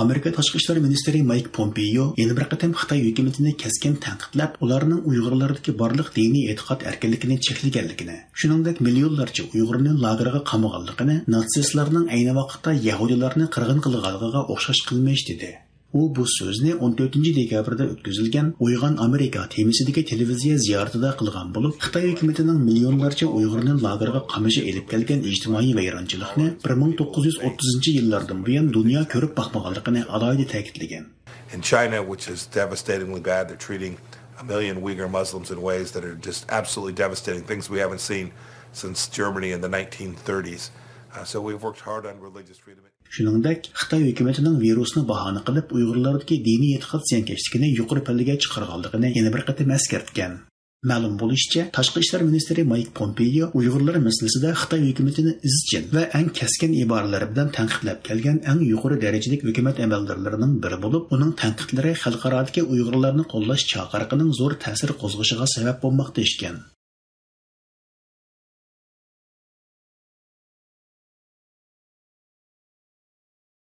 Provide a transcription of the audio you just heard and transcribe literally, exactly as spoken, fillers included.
ئامېرىكا تاشقى ئىشلار مىنىستىرى مايك پومپېيو يەنە بىر قېتىم خىتاي ھۆكۈمىتىنى كەسكىن تەنقىدلەپ، ئۇلارنىڭ ئۇيغۇرلاردىكى بارلىق دىنىي ئېتىقاد ئەركىنلىكىنى چەكلىگەنلىكىنى، شۇنىڭدەك مىليونلارچە ئۇيغۇرنى لاگېرغا قامىغانلىقىنى، ناتسىستلارنىڭ ئەينى ۋاقىتتا يەھۇدىيلارنى قىرغىن قىلغانلىقىغا ئوخشاش قىلمىش، دېدى. ئۇ بۇ سۆزنى ئون تۆتىنچى دېكابىردا ئۆتكۈزۈلگەن ئويغان ئامېرىكا تېمىسىدىكى تېلېۋىزىيە زىيارىتىدە قىلغان بولۇپ، خىتاي ھۆكۈمىتىنىڭ مىليونلارچە ئۇيغۇرنى لاگېرغا قامىشى ئېلىپ كەلگەن ئىجتىمائىي ۋەيرانچىلىقنى بىر مىڭ توققۇز يۈز ئوتتۇزىنچى يىللاردىن بۇيان دۇنيا كۆرۈپ باقمىغانلىقىنى ئالاھىدە تەكىتلىگەن. In China, which is devastatingly bad, they're treating a million Uyghur Muslims in ways that are just absolutely devastating, things we haven't seen since Germany in the nineteen thirties. Uh, so we've worked hard on religious freedom. شۇنىڭدەك، خىتاي ھۆكۈمىتىنىڭ ۋىرۇسنى باھانە قىلىپ، ئۇيغۇرلاردىكى دىنىي ئېتىقاد زىيانكەشلىكىنى يۇقىرى پەللىگە چىقارغانلىقىنى يەنە بىر قېتىم ئەسكەرتكەن. مەلۇم بولۇشىچە، تاشقى ئىشلار مىنىستىرى مايك پومپېيو ئۇيغۇرلار مەسىلىسىدە خىتاي ھۆكۈمىتىنى ئىزچىل ۋە ئەڭ كەسكىن ئىبارىلەر بىلەن تەنقىدلەپ كەلگەن ئەڭ يۇقىرى دەرىجىلىك ھۆكۈمەت ئەمەلدارلىرىنىڭ بىرى بولۇپ، ئۇنىڭ تەنقىدلىرى خەلقئارادىكى ئۇيغۇرلارنى قوللاش چاقىرىقىنىڭ زور تەسىر قوزغىشىغا سەۋەب بولماقتا ئىكەن.